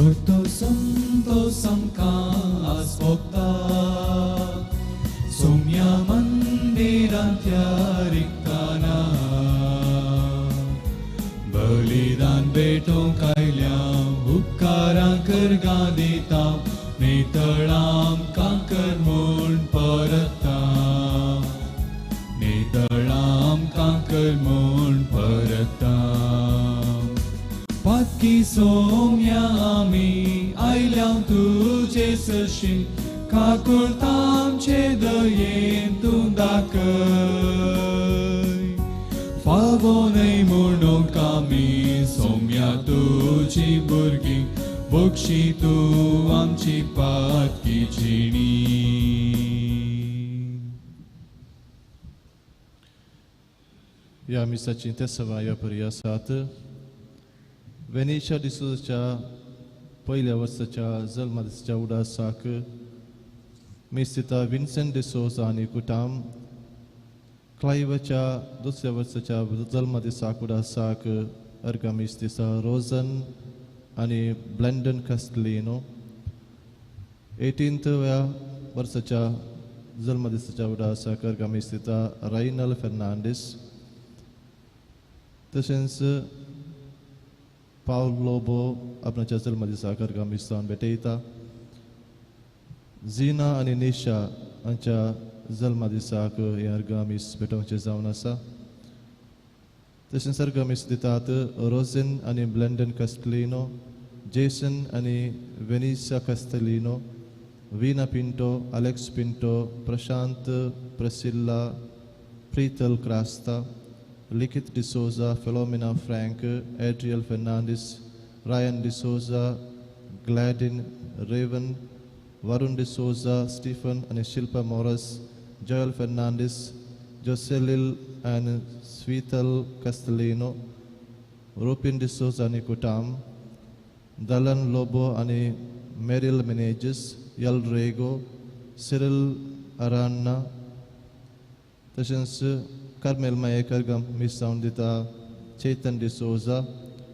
परतो संतोस आमकां आज भोगता सोम्या मंदिरांतल्या रिगताना बलिदान भेटोवंक आयल्या उपकारां करगां दिता नितळां कांकर म्हूण परता नितळां कांकर म्हूण परता पातकी सोम्या आमी आयल्या तुजे सरशी काकुळतामचे दयेन तूं दाखय फावो न्हय म्हणूंक आमी सोम्या तुजी भुरगीं बक्षी तूं आमची पातकी जिणी. ह्या मिसाची तेसवा ह्या परी आसात. वेनिशा डिसोजाच्या पयल्या वर्साच्या जल्मा दिसाच्या उडासाक मीस दिता विन्सेंट डिसोजा आनी कुटाम. क्लायवाच्या दुसऱ्या वर्साच्या जल्मा दिसाक उडासाक अर्गा मीस दिसा रोजन आनी ब्लँडन कास्टलिनो. 18व्या वर्साच्या जल्मा दिसाच्या उडासाक अर्गा मीस दिता रायनल फेर्नांडीस. तशेंच पावल लोबो आपणाच्या जल्मा दिसाक अर्गा मीस जावन भेटयता. झिना आनी निशा हांच्या जल्मा दिसाक हें अर्गा मीस भेटोवचें जावन आसा. तशेंच अर्गा मीस दितात रोझन आनी ब्लँडन कास्टलिनो, जेसन आनी Vanessa Castelino, Veena Pinto, Alex Pinto, Prashant, Priscilla, Preetal Crasta, Likhit D'Souza, Philomena Frank, Adriel Fernandes, Ryan D'Souza, Gladin Raven, Varun D'Souza, Stephen आनी Shilpa Morris, Joel Fernandes, Joselil आनी स्वीतल कास्टलिनो, रोपिन डिसोजा आनी कुटाम, दलन लोबो आनी मेरील मिनेजीस, यल रेगो, सिरिल अरान्ना. तशेंच Carmel Mayekar मीस जावन दिता चेतन डिसोजा.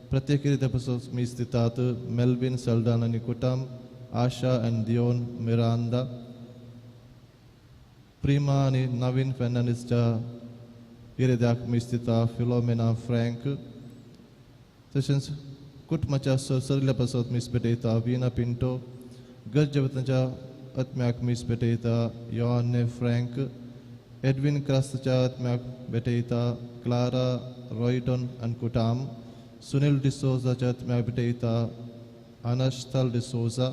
प्रत्येक रित्या पासून मीस दितात मेल्विन सल्डान आनी कुटाम, आशा आनी दियोन मिरांदा, प्रिमा आनी नवीन फेर्नांडीसच्या इरेद्याक मीस दिता फिलोमेना फ्रँक. तशेंच कुटुंबाच्या सरल्या पासत मीस भेटयता विना पिंटो. गरजेवतांच्या आत्म्याक मीस भेटयता योआने फ्रँक. एडविन क्रास्ताच्या आत्म्याक भेटयता क्लारा रॉयटन आनी कुटाम. सुनील डिसोजाच्या आत्म्याक भेटयता अनास्ताल डिसोजा.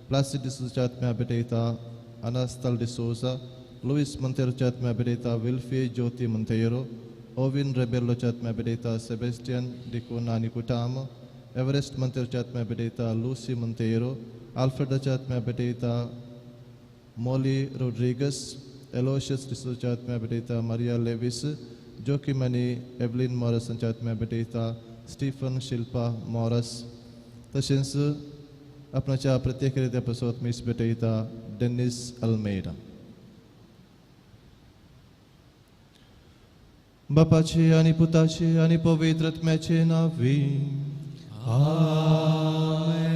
प्लासिड डिसोजाच्या आत्म्याक भेटयता अनास्ताल डिसोजा. लुईस मंतेरोच्या आत्म्याक भेटयता विल्फी ज्योती मंतेरो. ओविन रेबेल्लोच्या आत्म्याक भेटयता सेबेस्टियन डिकोना आनी कुटाम. एवरेस्ट मंतेरोच्या आत्म्याक भेटयता लुसी मंतेरो. आल्फ्रेडाच्या आत्म्याक भेटयता मोली रोड्रिगस. एलोशियस डिसोजाच्या आत्म्याक भेटयता मारिया लेवीस. जोकीम आनी एवलीन मॉरस हांच्या आत्म्याक भेटयता स्टीफन शिल्पा मॉरस. तशेंच आपणाच्या प्रत्येक रित्या पासत मीस भेटयता डेनिस अल्मेडा. बापाचे आनी पुताचे आनी पवित्र आत्म्याचे नांवी आमेन.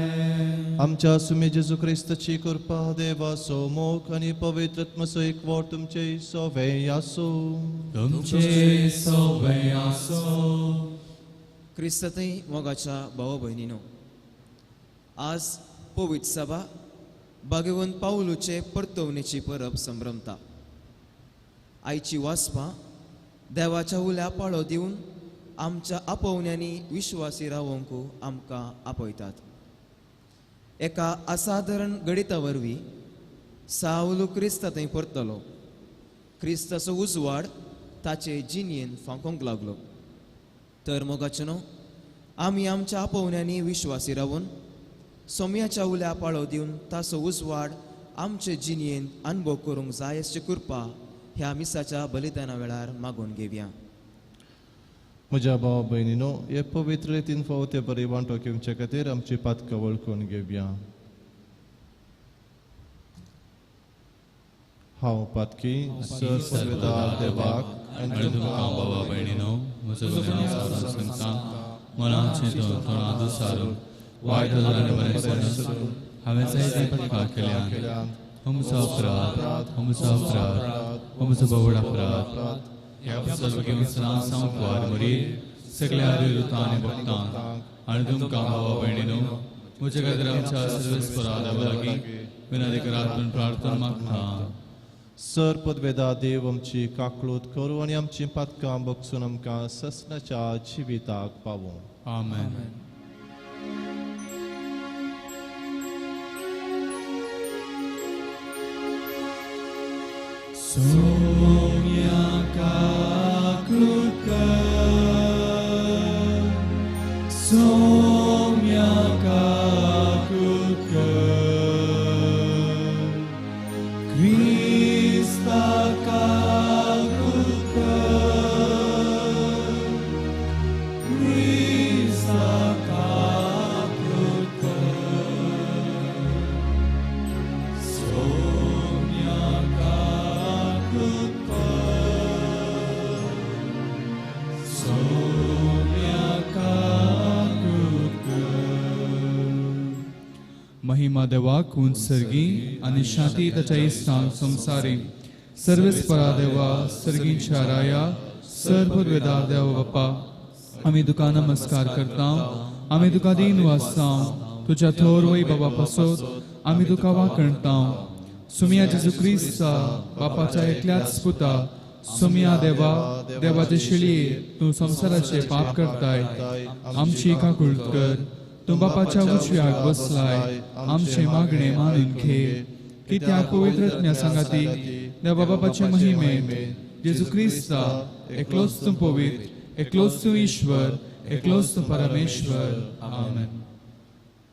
आमच्या सुमी जेजू क्रिस्ताची कृपा, देवाचो मोग आनी पवित्र आत्म्याचो एकवट तुमचे सवे आसूं. तुमचे सवे आसूं. क्रिस्तांतय मोगाच्या भाव भयणीनो, आज पवित्र सभा भाग्यवंत पावलूचे परतवणेची परब संभ्रमता. आयची वाचपां देवाच्या उल्या पाळो दिवन आमच्या आपोवण्यांनी विश्वासी रावंक आमकां आपयतात. एका असाधारण गणिता वरवीं सावलू क्रिस्ता थंय परतलो. क्रिस्ताचो उजवाड ताचे जिणेन फांकोंक लागलो. तर मोगाचें न्हू, आमी आमच्या आपोवण्यांनी विश्वासी रावून सोम्याच्या उल्या पाळो दिवन ताचो उजवाड आमचे जिणेन अनुभव करूंक जाय अशी कृपा ह्या मिसाच्या बलिदाना वेळार मागून घेवया. म्हज्या भाव भयणीनो, हे पवित्र रितीन फावो ते बरी वांटो घेवचे खातीर आमची पातकां वळखून घेवया. हांव पातकी सर सर्वेदा देवाक आनी तुमकां बाबा भयणीनो म्हजो गुन्यांव सांगता, मनाचें तोंडा दुसारून वायट आनी बरें सांगून हांवें जायते पत्कार केल्यान. म्हजो अपराध, म्हजो अपराध, म्हजो भोवड अपराध. ह्या सर्व घेवन सांवकार मरी सगळ्या रुतां आनी भक्तांक आनी तुमकां भावा भयणीनो म्हज्या खातीर आमच्या सर्वेस्परा देवा लागीं विनंती करात म्हूण प्रार्थना मागता. सर पदवेदा देव आमची काकळूत करूं आनी आमची पातकां बगसून आमकां ससनाच्या जिविताक पावूं. आमेन. सोम्या काकळूत कर, सोम्या काकळूत कर, क्रिस्ता काकळूत कर, क्रिस्ता काकळूत कर, सोम्या काकळूत कर, सोम्या काकळूत कर. महिमा देवाक सर्गी आनी शांती ताच्या इश्टांक संवसारी. सर्वेस्परा देवा, सर्गींच्या राया, सर्ववेदा देवा बापा, आमी तुका नमस्कार करता, आमी तुका दीन वाचता, तुज्या थोर वय बाबा पासत आमी तुका वाखणता. सुमिया जेजू क्रिस्ता बापाच्या एकल्याच पुता, सुमिया देवा, देवाचे शिळये तूं संवसाराचे पाप करताय, आमची काकूळट कर. तूं बापाच्या उजव्याक बसलाय, आमचे मागणे मानून घे. कित्याक पवित्र सांगाती देवा बापाचे महिमेंत जेजू क्रिस्ता एकलोच तूं पवित्र, एकलोच तूं ईश्वर, एकलोच तूं परमेश्वर. आमेन.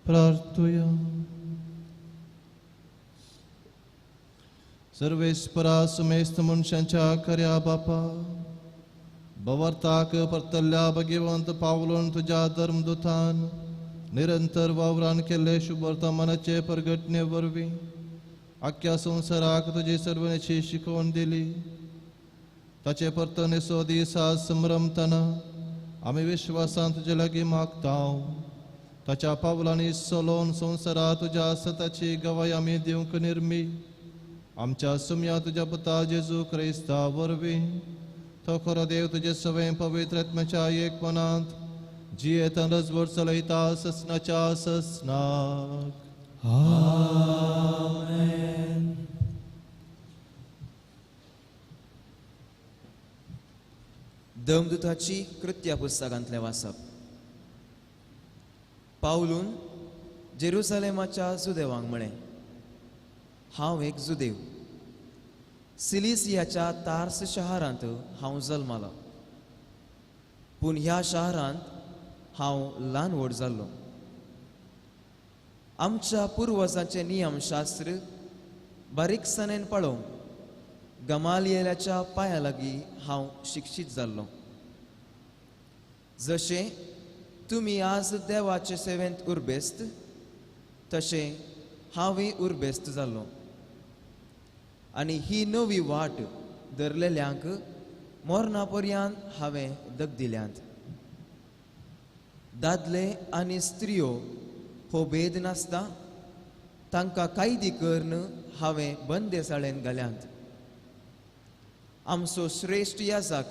प्रार्थुया. सर्वेस्परा सुमेस्त मनशांच्या खऱ्या बापा, बवर्ताक परतल्ल्या भगवंत पावलून तुज्या धर्मदूतान निरंतर वावरान केल्ले शुभवर्तमानाचे परगटणे वरवीं आख्या संवसाराक तुजी सर्वनेची शिकवण दिली. ताचे परतणेचो दीस आज संभ्रमतना आमी विश्वासान तुजे लागीं मागता. ताच्या पावलांनी चलोवन संवसारा तुज्या सताची गवाय आमी दिवंक निर्मी. आमच्या सुम्या तुज्या पुता जेजू क्रिस्ता वरवीं तो खरो देव तुजे सवें पवित्र आत्म्याच्या एकपणांत जियेत रजवट चलयता ससनाच्या ससनाक. आमेन. दमदूताची कृत्या पुस्तकांतलें वाचप. पावलून जेरुसलेमाच्या जुदेवांक म्हळें, हांव एक जुदेव, सिलिसियाच्या तार्स शहरांत हांव जल्मालो, पूण ह्या शहरांत हांव ल्हान व्हड जाल्लो. आमच्या पुर्वजांचें नियमशास्त्र बारीकसाणेन पळोवंक गमालियलाच्या पांया लागीं हांव शिक्षीत जाल्लो. जशें तुमी आज देवाचे सेवेंत उर्बेस्त तशें हांवूय उर्बेस्त जाल्लो, आनी ही नवी वाट धरलेल्यांक मरणा पर्यंत हांवें दग दिल्यांत. दादले आनी स्त्रियो हो भेद नासता तांकां कायदी करून हांवें बंदेसाळेन घाल्यांत. आमचो श्रेश्ठ याजक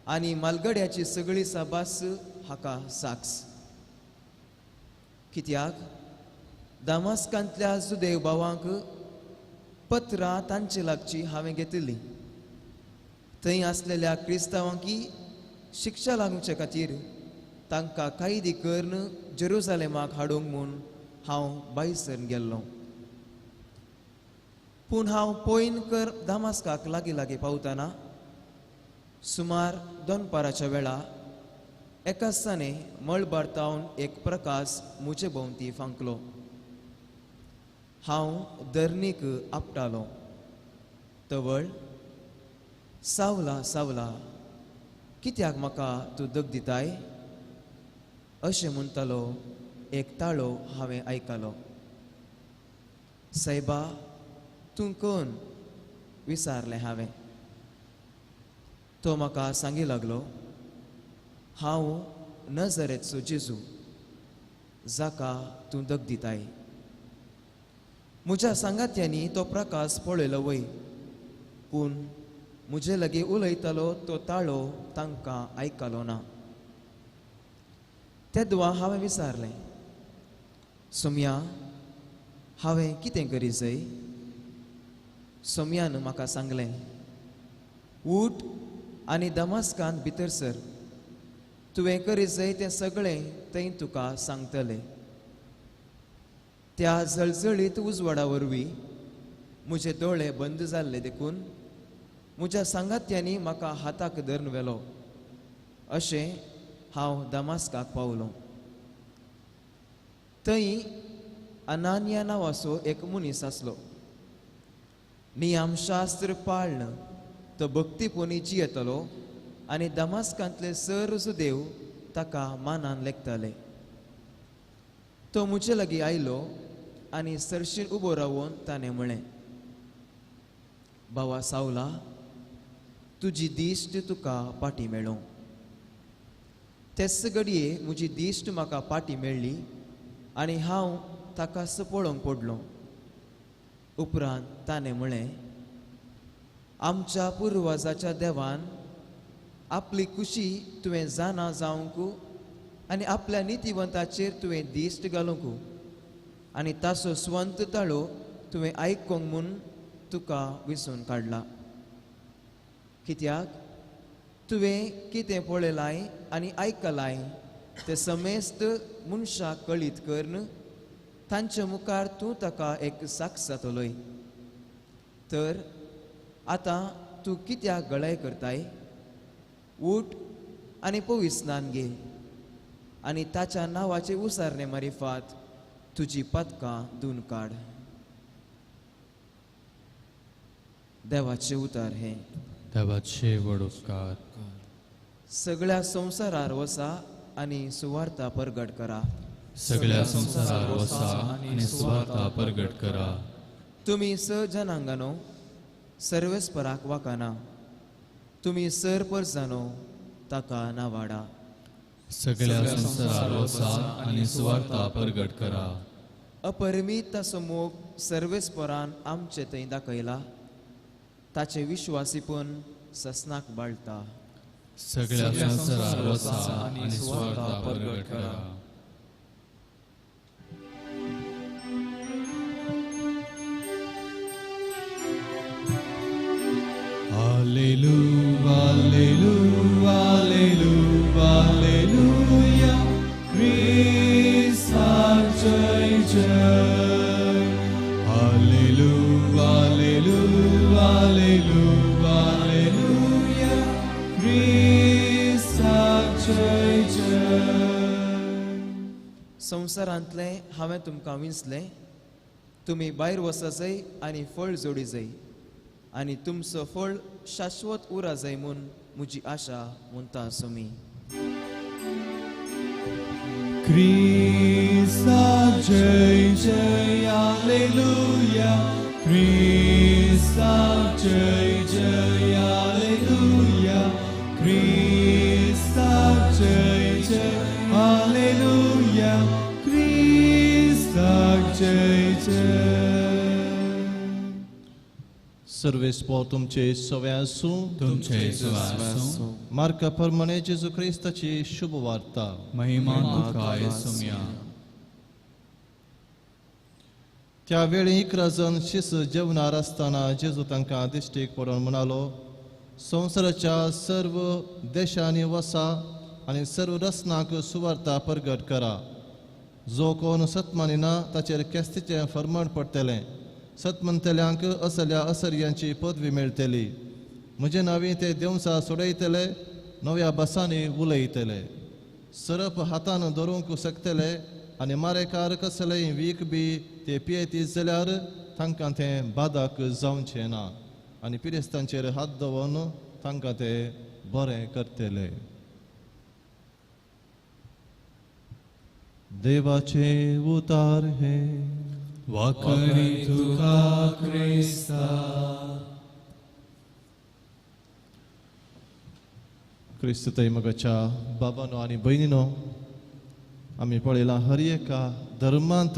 आनी मालगड्याची सगळी साबास हाका साक्ष. कित्याक दामास्कांतल्या जुदेव भावांक पत्रां तांचे लागची हांवें घेतिल्ली. थंय आसलेल्या क्रिस्तांवांकी शिक्षा लागुचे खातीर तांकां कायदी करून जेरुसलेमाक हाडूंक म्हूण हांव बायसर गेल्लो. पूण हांव पयन कर दामास्काक लागीं लागीं पावतना सुमार दनपाराच्या वेळा एका साने मळबार तावन एक प्रकाश म्हजे भोंवती फांकलो. हांव धरणीक आपटालो. तवळ, सावला सावला, कित्याक म्हाका तूं दग दिताय अशें म्हणटालो एक ताळो हांवें आयकलो. सायबा, तूं कोण विचारलें हांवें. तो म्हाका सांगी लागलो, हांव नजरेचो जेजू जाका तूं दग दिताय. म्हज्या सांगात्यांनी तो प्रकाश पळयलो वय, पूण म्हजे लागीं उलयतालो तो ताळो तांकां आयकलो ना. तेदवा हांवें विचारलें, सोम्या, हांवें कितें करी जाय? सोम्यान म्हाका सांगलें, उठ आनी दमास्कांत भितर सर, तुवें करी जाय तें सगळें थंय तुका सांगतलें. त्या जळजळीत उजवाडा वरवीं म्हजे दोळे बंद जाल्ले देखून म्हज्या सांगात्यांनी म्हाका हाताक धरून व्हेलो. अशें हांव दमास्काक पावलो. थंय अनानिया नांवाचो एक मनीस आसलो. नियमशास्त्र पाळन तो भक्तीपणी जियेतलो आनी दमास्कांतले सर सुदेव ताका मानान लेखताले. तो म्हजे लागीं आयलो आनी सरशीन उबो रावन ताणें म्हळें, बाबा सावला, तुजी दिश्ट तुका पाटी मेळूं. तेच घडये म्हजी दिश्ट म्हाका पाटी मेळ्ळी आनी हांव ताकाच पळोवंक पडलो. उपरांत ताणें म्हळें, आमच्या पुर्वजाच्या देवान आपली खुशी तुवें जाणा जावंक आनी आपल्या नितीवंताचेर तुवें दिश्ट घालूंक आनी ताचो स्वंत ताळो तुवें आयकूंक म्हूण तुका विसून काडला. कित्याक तुवें कितें पळयलां आनी आयकलां तें समेस्त मनशाक कळीत करून तांचे मुखार तूं ताका एक साक्ष जातलोय. तर आतां तूं कित्याक गळाय करताय? उठ आनी पवित्र स्नान घे आनी ताच्या नांवाचे उसारणे मारिफात तुजी पातकां धुवन काड. देवाचे उतार हे. देवाचे व्हड उपकार. सगळ्या संवसारार वसा आनी सुवार्ता परगट करा. सगळ्या संवसारार वसा आनी सुवार्ता परगट करा. तुमी स जनांगानो सर्वेस्पराक वाकाना, तुमी सर परजानो ताका नावाडा. सगळ्या संवसारार वसा आनी सुवार्ता परगट करा. अपरिमीत ताचो मोग सर्वेस्परान आमचे थंय दाखयला, ताचे विश्वासीपण ससनाक बाळटा. सगळ्या संवसारार वसा आनी सुवार्ता परगट करा. Alleluia, alleluia, alleluia, alleluia, Christa jai jai. Alleluia, alleluia, alleluia, alleluia, Christa jai jai. संवसारांतलें हांवें तुमकां विंचलें, तुमी भायर वचजय आनी फळ जोडी जाय आनी तुमचो फळ शाश्वत उरा जाय म्हूण म्हजी आशा म्हणटा सुमी. क्रिस्ता जय जय आलेलुया, क्रिस्ता जय जय आलेलुया, क्रिस्ता जय जय आलेलुया, क्रिस्ता जय जय. सर्वेस्पोर तुमचे सवे आसूं. तुमचे सवे आसूं. मार्का प्रमाणे जेजू क्रिस्ताची शुभ वार्ता. महिमा तुका सोम्या. त्या वेळी 11 जण शिस जेवणार आसतना जेजू तांकां दिश्टीक पडोवन म्हणालो, संवसाराच्या सर्व देशांनी वसा आनी सर्व रसनाक सुवार्ता परगट करा. जो कोण सतमानिना ताचेर केस्तीचें फर्माण पडटलें. सतमंतल्यांक असल्या असर्यांची पदवी मेळटली. म्हजे नांवी ते देवसा सोडयतले, नव्या भासांनी उलयतले, सरप हातान धरूंक शकतले आनी मारेकार कसलेय वीख बी ते पियेतीत जाल्यार तांकां तें बादाक जावचें ना आनी पिरेस्तांचेर हात दवरून तांकां ते बरें करतले. देवाचे उतार हे. वाकरी तुका क्रिस्ता. क्रिस्त मोगाच्या बाबानो आनी भयणीनो, आमी पळयलां हर एका धर्मांत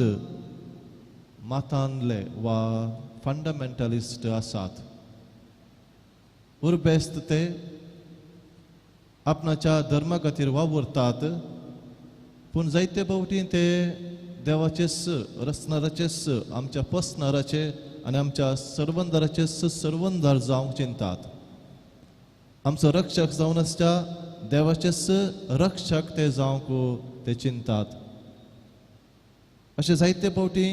मातानले वा फंडामेंटलिस्ट आसात. उरबेस्त ते आपणाच्या धर्मा खातीर वावुरतात, पूण जायते फावटी ते देवाचेच, रचणाराचेच, आमच्या पसणाराचे आनी आमच्या सर्वंदाराचेच सर्वंदार जावंक चिंतात. आमचो रक्षक जावन आसच्या देवाचेच रक्षक ते जावंक ते चिंतात. अशें जायते फावटी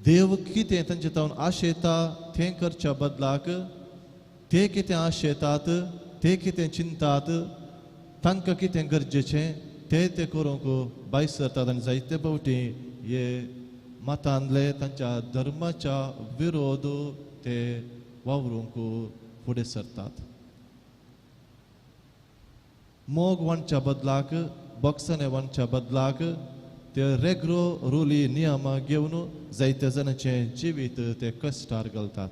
देव कितें तांचे तावन आशेता तें करच्या बदलाक ते कितें आशेतात, ते कितें चिंतात, तांकां कितें गरजेचें ते ते करूंक भायर सरतात. आनी जायते फावटी हे मतांतले तांच्या धर्माच्या विरोध ते वावरूंक फुडें सरतात. मोग वांटच्या बदलाक, बॉक्सांनी वांटच्या बदलाक ते रेग्रो रुली नियमां घेवन जायत्या जाणांचें जिवीत ते कश्टार घालतात.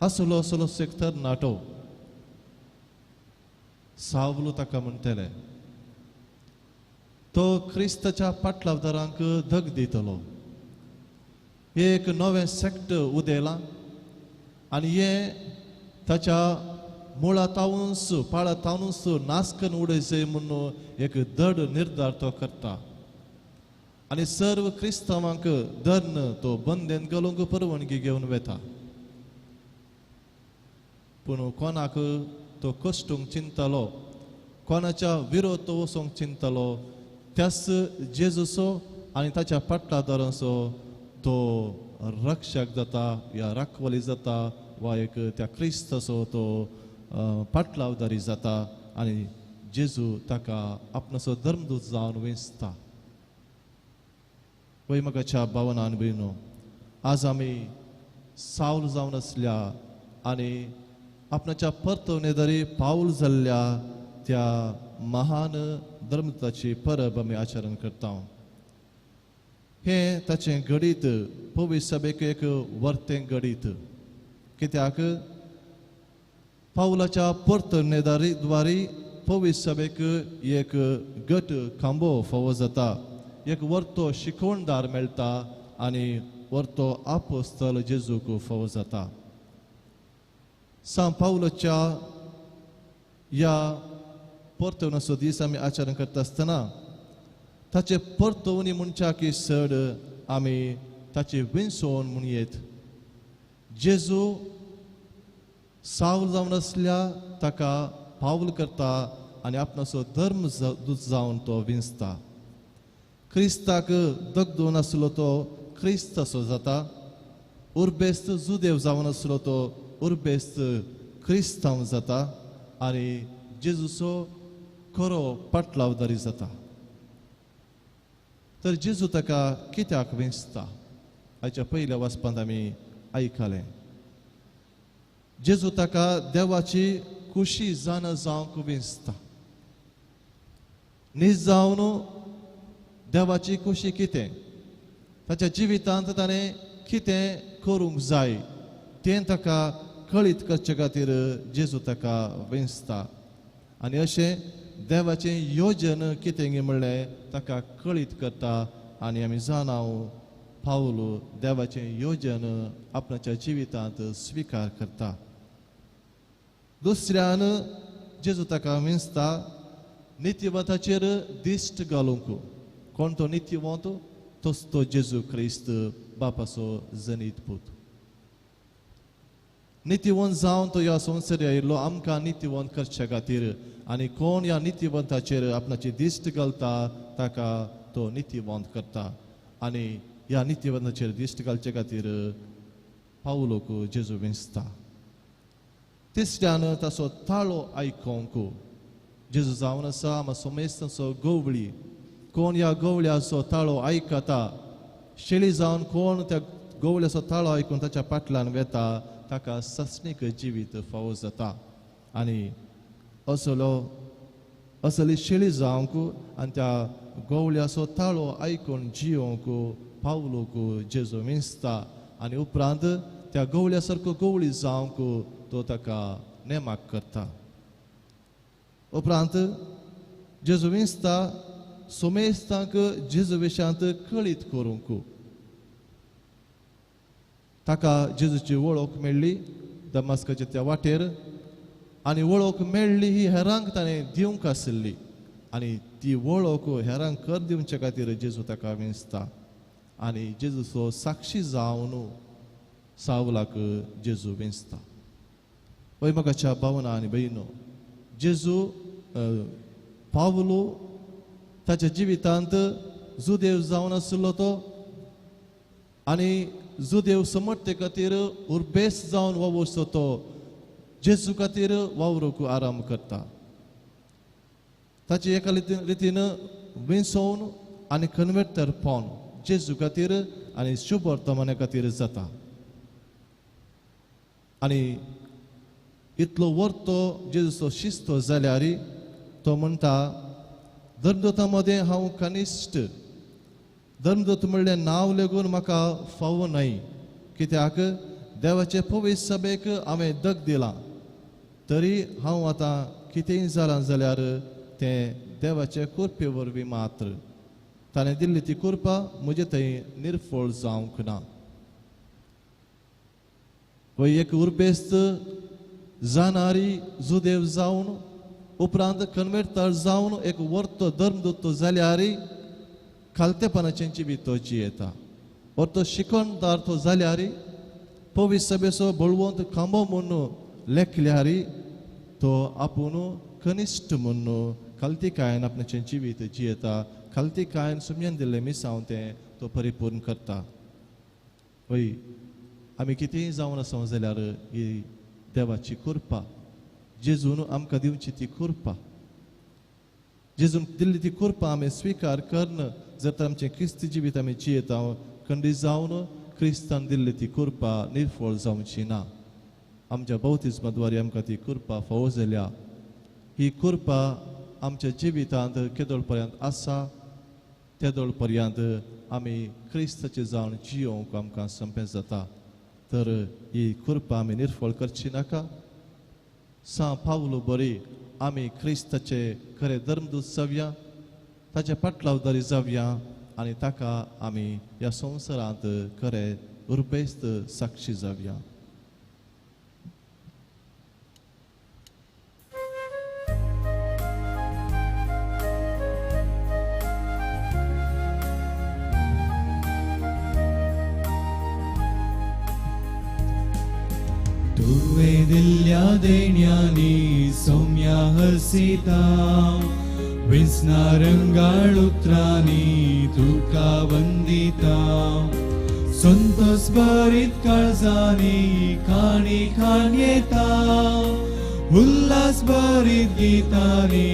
असलो असलो एक तरणाटो सावलो ताका म्हणटले, तो क्रिस्ताच्या पाटलावदारांक धग दितलो. एक नवें सेक्ट उदेलां आनी हें ताच्या मुळा तावूनस पाळा तावूनस नाश करून उडयचें म्हणून एक दड निर्धार तो करता आनी सर्व क्रिस्तांवांक धरून तो बंदेन घालूंक परवानगी घेवन वेता. पूण कोणाक तो कश्टूंक चिंतलो, कोणाच्या विरोध तो वचूंक चिंतलो, त्याच जेजूचो आनी ताच्या पाटलादारांचो तो रक्षक जाता या राखवली जाता वा एक त्या क्रिस्ताचो तो पाटलावदारी जाता आनी जेजू ताका आपणाचो धर्मदूत जावन वेंचता. वय म्हाकाच्या भावना आनी भयणो, आज आमी सावल जावन आसल्या आनी आपणाच्या परतवणेदारी पावल जाल्ल्या त्या महान धर्मदूताची परब आमी आचरण करता. हें ताचें घडीत पवित्र सभेक एक वर्तें घडीत, कित्याक पावलाच्या परतवणेदारी द्वारी पवित्र सभेक एक गट खांबो फावो जाता, एक वर्तो शिकवणदार मेळटा आनी वर्तो आपोस्तल जेजूक फावो जाता. सांत पावलाच्या ह्या परतवणाचो दीस आमी आचरण करता आसतना ताचे परतवणी म्हणच्या की चड आमी ताची विंचवण म्हणयेत. जेजू सावल जावन आसल्या ताका पावल करता आनी आपणाचो धर्म दूत जावन तो विंचता. क्रिस्ताक दगदोवन आसलो तो क्रिस्ताचो जाता, उर्बेस्त जुदेव जावन आसलो तो उर्बेस्त क्रिस्तांव जाता आनी जेजूचो खरो पाटलावदारी जाता. तर जेजू ताका कित्याक विंचता हाच्या पयल्या वाचपांत आमी आयकलें. जेजू ताका देवाची खुशी जाणा जावंक विंचता. नीज जावन देवाची खुशी कितें, ताच्या जिवितांत ताणें कितें करूंक जाय तें ताका कळीत करचे खातीर जेजू ताका विंचता. आनी अशें देवाचें योजन कितें म्हणलें ताका कळीत करता आनी आमी जाणा पावल देवाचें योजन आपणाच्या जिवितांत स्विकार करता. दुसऱ्यान जेजू ताका विंचता नितीवंताचेर दिश्ट घालूंक. कोण तो नितीवंत? तोच तो जेजू क्रिस्त बापाचो जनीत पूत. नितीवंत जावन तो ह्या संवसार आयिल्लो आमकां नितीवंत करचे खातीर आनी कोण ह्या नितीवंताचेर आपणाची दिश्ट घालता ताका तो नितीवंत करता आनी ह्या नितीवंताचेर दिश्ट घालचे खातीर पावलोक जेजू विंचता. तिसऱ्यान ताचो ताळो आयकोंक जेजू जावन आसा आमच्या समेस्तांचो गवळी. कोण ह्या गवळ्याचो ताळो आयकता, शेळी जावन कोण त्या गवळ्याचो ताळो आयकून ताच्या फाटल्यान वेता ताका सासणीक जिवीत फावो जाता. आनी असलो असली शेळी जावंक आनी त्या गवळ्याचो ताळो आयकून जियोंक पावलोक जेजू विंचता आनी उपरांत त्या गवळ्या सारको गवळी जावंक तो ताका नेमाक करता. उपरांत जेजू विंचता सोमेस्तांक जेजू विशांत कळीत करूंक. ताका जेजूची वळख मेळ्ळी दमास्काच्या त्या वाटेर आनी वळख मेळ्ळी ही हेरांक ताणें दिवंक आशिल्ली आनी ती वळख हेरांक कर दिवचे खातीर जेजू ताका विंचता आनी जेजूचो साक्षी जावन सावलाक जेजू विंचता. वय म्हाकाच्या भावना आनी भयणो, जेजू पावलो ताच्या जिवितांत जुदेव जावन आशिल्लो तो आनी जुदेव समर्थे खातीर उर्बेस जावन वावुरचो तो जेजू खातीर वावरूंक आराम करता. ताचे एका रितीन विंचोवन आनी कन्वर्टर पावन जेजू खातीर आनी शुभ वर्तमाना खातीर जाता. आनी इतलो वर्तो जेजूचो शिस्तो जाल्यार तो म्हणटा धर्मदूता मदें हांव कनिश्ठ, धर्मदूत म्हणलें नांव लेगून म्हाका फावो न्हय, कित्याक देवाचे पवित्र सभेक हांवें दग दिलां, तरी हांव आतां कितेंय जालां जाल्यार तें देवाचे कृपे वरवीं मात्र, ताणें दिल्ली ती कृपा म्हजे थंय निर्फळ जावंक ना. वय एक उर्बेस्त जाणारी जुदेव जावन उपरांत कन्वर्टर जावन एक वर्तो धर्मदूत जाल्यार खालतेपणाचें जिवीत तो जियेता. वर्तो शिकणदार तो जाल्यार पवित्र सभेचो बळवंत खांबो म्हूण लेखल्यार तो आपूण कनिश्ठ म्हूण खालतीकायेन आपणाचें जिवीत जियेता, खालतीकायेन सुमयन दिल्लें मिसांव तें तो परिपूर्ण करता. वय आमी कितेंय जावन आसा जाल्यार ही देवाची कृपा, जेजून आमकां दिवची ती कृपा, जेजून दिल्ली ती कृपा आमी स्विकार करून जर तर आमचें क्रिस्ती जिवीत आमी जियेता खंडीत जावन क्रिस्तान दिल्ली ती कृपा निर्फळ जावची ना. आमच्या बौतिज्मा द्वारे आमकां ती कृपा फावो जाल्या. ही कृपा आमच्या जिवितांत केदोळ पर्यंत आसा तेदोळ पर्यंत आमी क्रिस्ताचे जावन जियोवंक आमकां संपें जाता. तर ही कृपा आमी निर्फळ करची नाका. सां पावलो बरी आमी क्रिस्ताचे खरे धर्मदूत जावया, ताचे पाटलावदारी जावया आनी ताका आमी ह्या संवसारांत खरे उर्बेस्त साक्षी जावया. तुवें दिल्ल्या देण्यांनी सौम्या हसिता, विंचना रंगाळ उतरांनी तुका वंदिता, संतोष भरीत काळजांनी काणी खाण येता, उल्हास भरीत गितांनी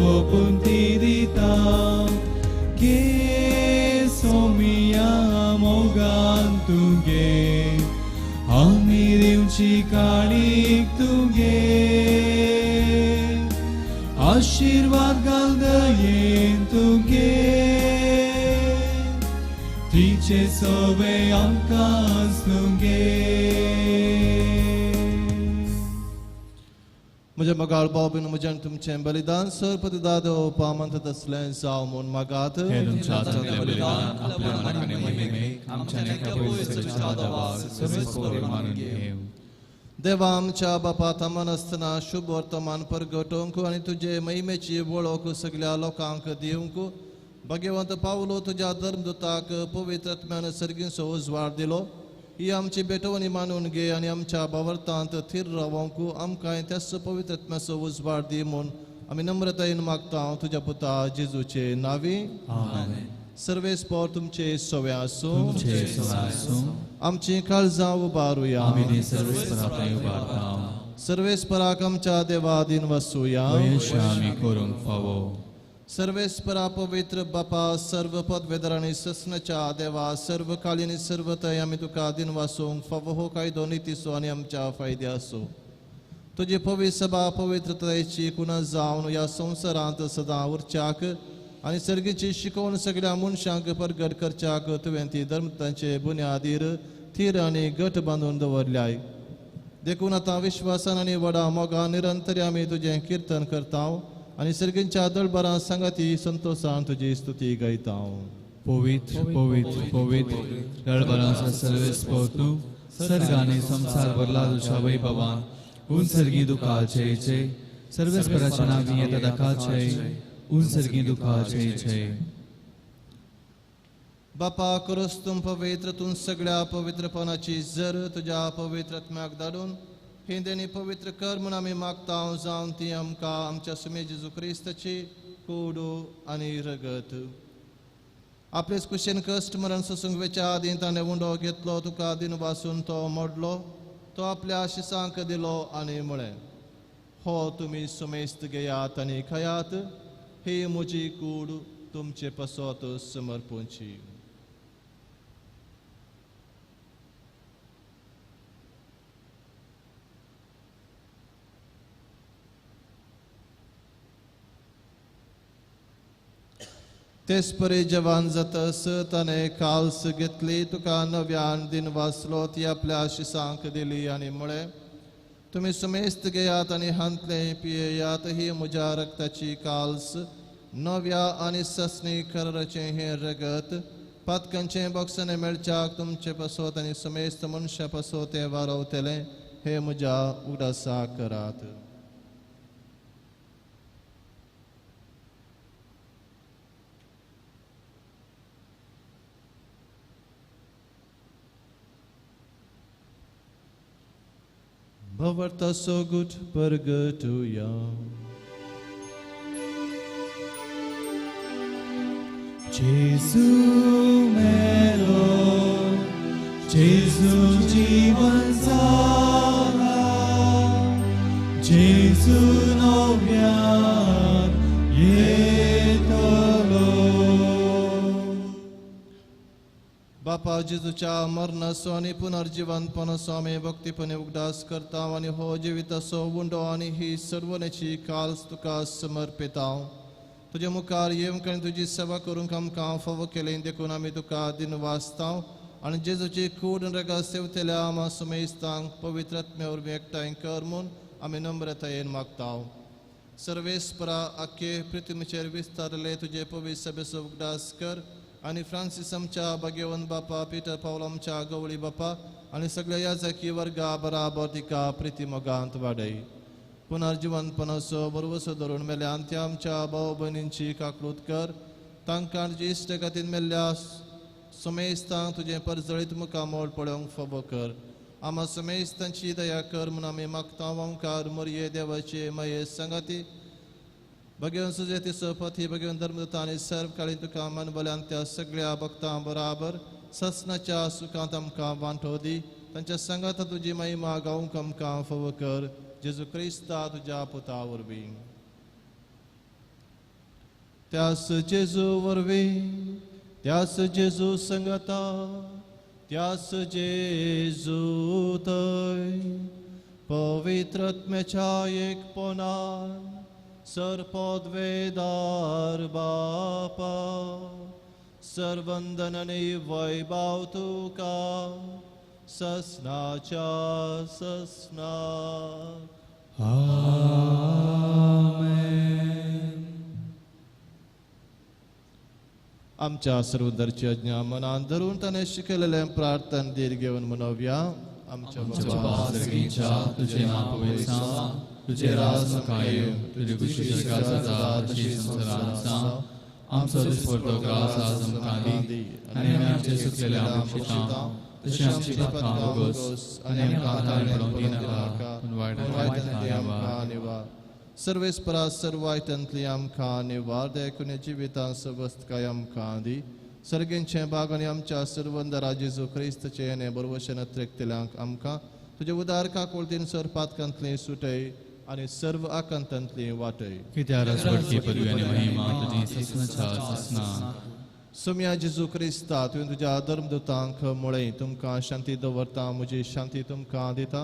ओपून ती दिता, गे सौम्या मोगान तुगे आमी दिवची काणीक तुगे, आशिर्वाद घाल दयेन तुगे, तिचे सवे आमकां तुगे. म्हज्या मोगाळ भाव भयणींनो, म्हज्यान तुमचें बलिदान सरपती दादो पामंत तसलें जावं म्हूण मागात. देवा आमच्या बापा थांबन आसतना शुभ वर्तमान परगटोवंक आनी तुजे महिमेची वळख सगल्या लोकांक दिवंक भाग्यवंत पावलो तुज्या धर्मदूताक पवित्र आत्म्यान सर्गींचो उजवाड दिलो. ही आमची भेटवणी मानून घे आनी आमच्या भावार्थांत थीर रावंक आमकां त्याच पवित्र आत्म्याचो उजवाड दी म्हूण आमी नम्रतायेन मागता तुज्या पुता जेजूचे नांवी. सर्वेस्पर तुमचे सवे आसूं. आमची काळजां उबारुया. सर्वेस्पराक आमच्या देवा दिन वसुया. सर्वेस्परा पवित्र बापा सर्व पदवेदर आनी ससनाच्या देवा सर्व काली आनी सर्व थंय आमी तुका दिन वासूंक फावो हो कायदो नितीचो आनी आमच्या फायद्याचो. तुजी पवित्र सभा पवित्रतायेची कुणा जावन ह्या संवसारांत सदां उरच्याक आनी सर्गीची शिकोवन सगळ्या मनशांक परगट करच्याक तुवें ती धर्मतांचे बुन्यादीर थीर आनी घट बांदून दवरल्याय. देखून आतां विश्वासान आनी व्हडा मोगान निरंतर आमी तुजें किर्तन करता आनी सर्गींच्या दळबरां सांगाती संतोसान तुजी स्तुती गायता. पवित्र पवित्र पवित्र दळबरांचा सर्वेस्पर तूं सर्गाने संसार भरला तुझ्या वैभवान. उन सर्गी दुखाचे जय, सर्वेस्पराच्या नांवी येता दाखाचे, उन सर्गी दुखाचे जय. बापा करोस तूं पवित्र, तूं सगळ्या पवित्रपणाची जर तुज्या पवित्र आत्म्याक धाडून ही देणी पवित्र कर म्हूण आमी मागता, जावन ती आमकां आमच्या सुमे जेजू क्रिस्ताची कूड आनी रगत. आपलेच कुशेन कश्ट मरण सोसूंक वेच्या आदीं ताणें उंडो घेतलो, तुका दिनवासून तो मोडलो, तो आपल्या शिसांक दिलो आनी म्हळें, हो तुमी सुमेस्त घेयात आनी खायात, ही म्हजी कूड तुमचे पासत समर्पूंची. तेच परी जवान जातस ताणें काल्स घेतली, तुका नव्यान दिनवासलो, ती आपल्या शिसांक दिली आनी म्हळें, तुमी सुमेस्त घेयात आनी हांतलें पियेयात, ही म्हज्या रक्ताची काल्स, नव्या आनी ससनी कराराचें हें रगत, पातकांचें बोगसणें मेळच्याक तुमचे पासत आनी सुमेस्त मनशां पासत तें वारवतलें, हें म्हज्या उगडासा करात. भवर्ता सोगुट परगटुया. जेजू मेलो, जेजू जीवन जाला, जेजू नव्यान येतलो. बापा जेजूच्या मरणाचो आनी पुनर्जिवनपणाचो आमी भक्तीपणे उगडास करता आनी हो जिविताचो उंडो आनी ही सर्वनेची काल्स तुका समर्पिता. तुजे मुखार येवंक आनी तुजी सेवा करूंक आमकां फावो केलें देखून आमी तुका दिनवासता आनी जेजूची कूड रगत सेवतल्या आमा सुमेस्तांक पवित्र आत्म्या वरवीं एकठांय कर म्हूण आमी नम्रतायेन मागता. सर्वेस्परा आख्खे पृथ्वीचेर विस्तारले तुजे पवित्र सभेचो उगडास कर आनी फ्रांसीस आमच्या भाग्यवंत बापा, पिटर पावल आमच्या गवळी बापा आनी सगळ्या याजकी वर्गा बराबर तिका प्रिती मोगांत वाडय. पुनर्जिवनपणाचो बरवसो धरून मेल्या त्या आमच्या भाव भयणींची काकळूत कर, तांकां तुजी इश्टगतीन मेल्ल्या सुमेस्तांक तुजें परजळीत मुखामोल पळोवंक फावो कर. आमा सुमेस्तांची दया कर म्हूण आमी मागता. ओंकार मोरये देवाचे माये सांगाती भगवंत सुजेती सोपती भगवंत धर्मदूता आनी सर्व काळी तुका मानवल्यान त्या सगळ्या भक्तां बराबर ससनाच्या सुखांत आमकां वांटो दी. तांच्या सांगाता तुजी महिमा गावंक आमकां फावो कर, जेजू क्रिस्ता तुज्या पुता वरवीं. त्यास जेजू वरवीं, त्यास जेजू संगता, त्यास जेजू थंय पवित्र आत्म्याच्या एकपणान सर्पद्वेदार बापा सर्वंदन आनी वैभव तुका ससनाच्या ससनाक. आमेन. आमच्या सर्वदरची आज्ञा मनान धरून ताणें शिकयलेलें प्रार्थन धीर घेवन म्हणोवया. आमच्या बापा सर्गीच्या, तुजें नांव पवित्र जावं, तुजें राज म्हाका येवं, तुजी खुशी स्वर्गांत जाता तशी संवसारांत जावं. आमचो दिसपडतो ग्रास आज आमकां दी आनी आमी आमचे चुकलेले आमकां बक्षिता तशें आमची पातकां भोगोस आनी आमकां ताळें पडोवंक दिनाका, पूण वायटांतली आमकां निवार. सर्वेस्परा सर्व वायटांतली आमकां निवार, देखून जिवितांत सवस्तकाय आमकां दी. सर्गेंचें भाग आनी आमच्या सर्वंदरा जेजू क्रिस्ताचें आनी बरवशेन अत्रेकतल्यांक आमकां तुजे उदार काकुळतीन सर पातकांतली सुटय आनी सर्व आकांतांतली वाटय. कित्याक राजवटकी पदवी आनी महिमा तुजी ससनाच्या ससनाक. सोम्या जेजू क्रिस्ता, तुवें तुज्या धर्मदूतांक म्हळें, तुमकां शांती दवरता, म्हजी शांती तुमकां दिता.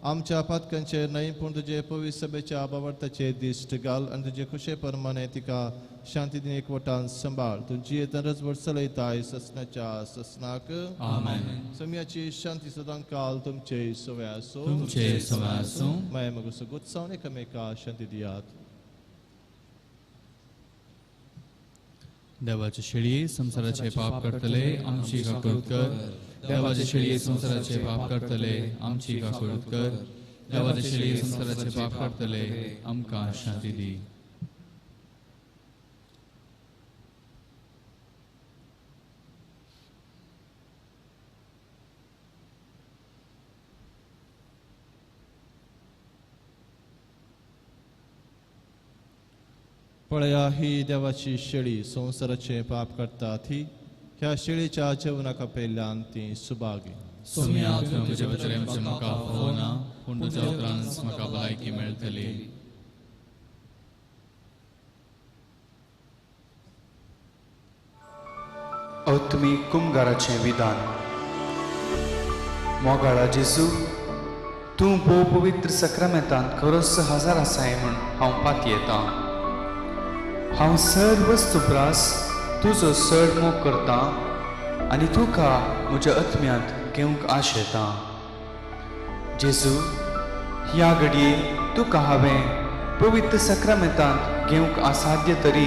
आमच्या पातकांचेर न्हय पूण तुजे पवित्र सभेच्या बावडताचेर दिश्ट घाल आनी तुजे खुशे प्रमाणे तिका शांती दिन एकवटान सांबाळ. तूं जियेत रजवट चलयताय ससनाच्या ससनाक. आमेन. सोम्याची शांती सदां काल तुमचे सवय आसूं. तुमचे सवय आसूं. माया मगो सगोत सावन एकामेका शांती दियात. देवाचे शेळये संवसाराचे पाप करतले आमची काकूत कर. देवाचे शेळये संवसाराचे पाप करतले आमची काकूत कर. देवाचे शेळये संवसाराचे पाप करतले आमकां शांती दी. पळया ही देवाची शेळी संवसाराचे पाप करता ती ह्या शेळीच्या जेवणाक पेल्यान ती सुभागी. सोम्या तुझ्या बचऱ्यांचे म्हाका फावना पूण तुज्या उपरांत म्हाका भलायकी मेळटली. आत्मीक कुमगाराचें विधान. मोगाळा जेजू, तूं भोव पवित्र सक्रामेंतांत खरोच हजार आसाय म्हूण हांव पातयेतां. हांव सर्व वस्तू प्रास तुजो चड मोग करतां आनी तुका म्हज्या आत्म्यांत घेवंक आशेतां. जेजू, ह्या घडये तुका हांवें पवित्र सक्रामेंतांत घेवंक असाध्य तरी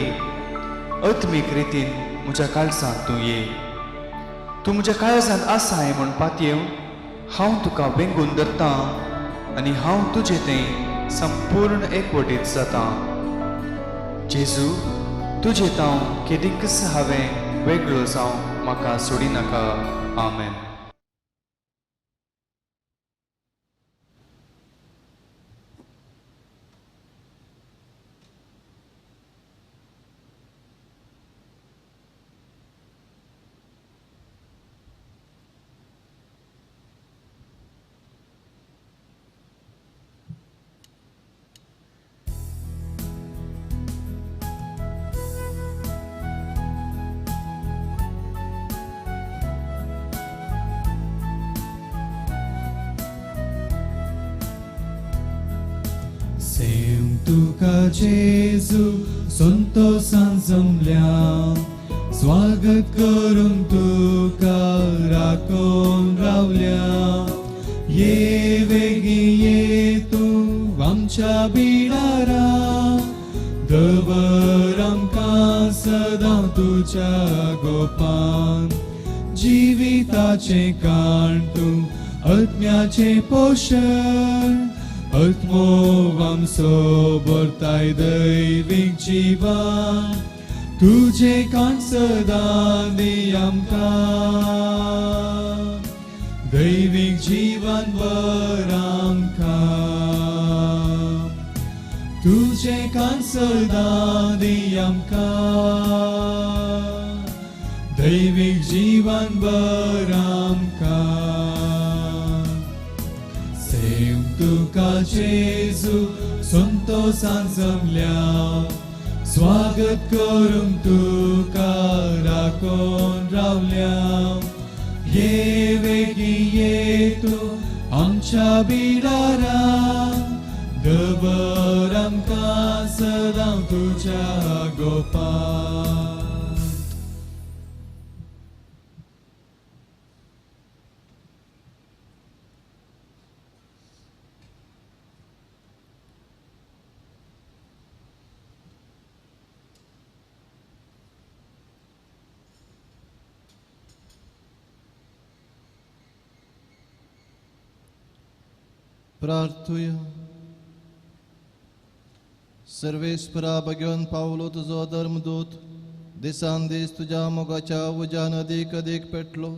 आत्मीक रितीन म्हज्या काळजांत तूं ये. तूं म्हज्या काळजांत आसाय म्हूण पातयेवन हांव तुका वेंगून धरतां आनी हांव तुजें तें संपूर्ण एकवटीत जातां. जेजू, तुजें तांव केदींकच हांवें वेगळो जावं म्हाका सोडिनाका. आमेन. तुका जेजू संतोषान जमल्या स्वागत करूंक तुका राखून रावल्या. ये वेगीं ये तूं आमच्या बिडारा दवर आमकां सदां तुज्या गोपान. जिविताचें काण तूं आत्म्याचें पोशण आत्मो आमचो भरताय दैवीक जिवन. तुजें काण सदां दी आमकां दैवीक जीवन वर आमकां. तुजें काण सदां दी आमकां दैवीक जीवन वर आमकां. सेव तुका जेजू संतोषान जमल्या स्वागत करूंक तुका राखून रावल्या. ये वेगीं ये तूं आमच्या बिडारा दवर आमकां सदां तुज्या गोपान. प्रार्थुया. सर्वेस्परा भगवान पावलो तुजो धर्मदूत दिसान दीस तुज्या मोगाच्या उज्यान अदीक अदीक पेटलो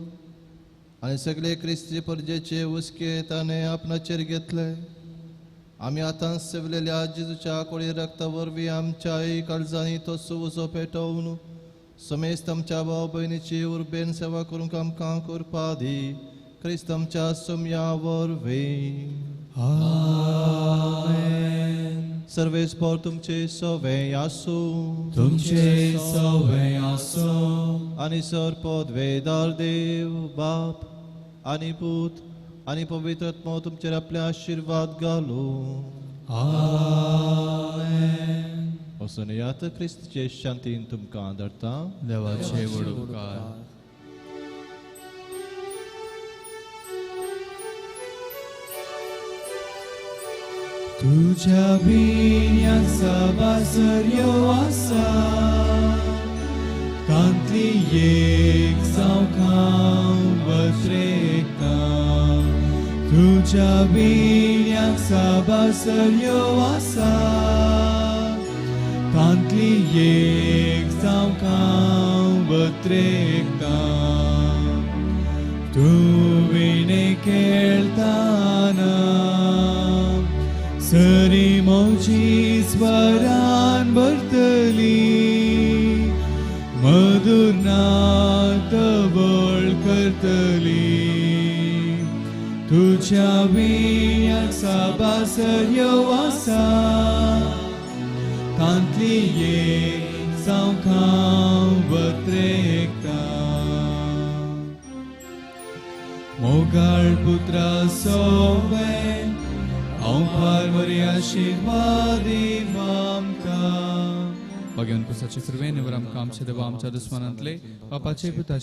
आनी सगळे क्रिस्ती परजेचे हुस्के ताणें आपणाचेर घेतले. आमी आतां सेवलेल्या जेजूच्या कोळी रक्ता वरवीं आमच्याय काळजांनी तो उजो पेटोवन समेस्त आमच्या भाव भयणीची उर्बेन सेवा करूंक आमकां करपा दी. क्रिस्त आमच्या सोम्या वरवीं. आमेन. सर्वेस्पर तुमचे सवे आसूं. तुमचे सवे आसूं. आनी सर पदवेदार देव बाप आनी पूत आनी पवित्र आत्मो तुमचेर आपले आशिर्वाद घालूं. आमेन. वचून यात क्रिस्तीचे शांतीन तुमकां धरता. देवाचे व्हड उपकार. तुझ्या भिन्या सभासर्यो आसा तांतली एक जावंक हांव वत्रेकता तुज्या विण्याक साबासर्यो आसा तांतली एक जावंक हांव वत्रेकता तूं विणे खेळताना सरी मोजी स्वरान भरतली मधुर नात बळ करतली तुज्या विण्याक साबासर्यो आसा तांतली एक जावंक हांव वत्रेकता मोगाळ पुत्रा सोवे हांव पारवरी आशिर्वादी आमकां भाग्यवान पुसाचे कृपेन निवर आमकां आमच्या देवा आमच्या दुस्मानांतले पापाचे पुताचे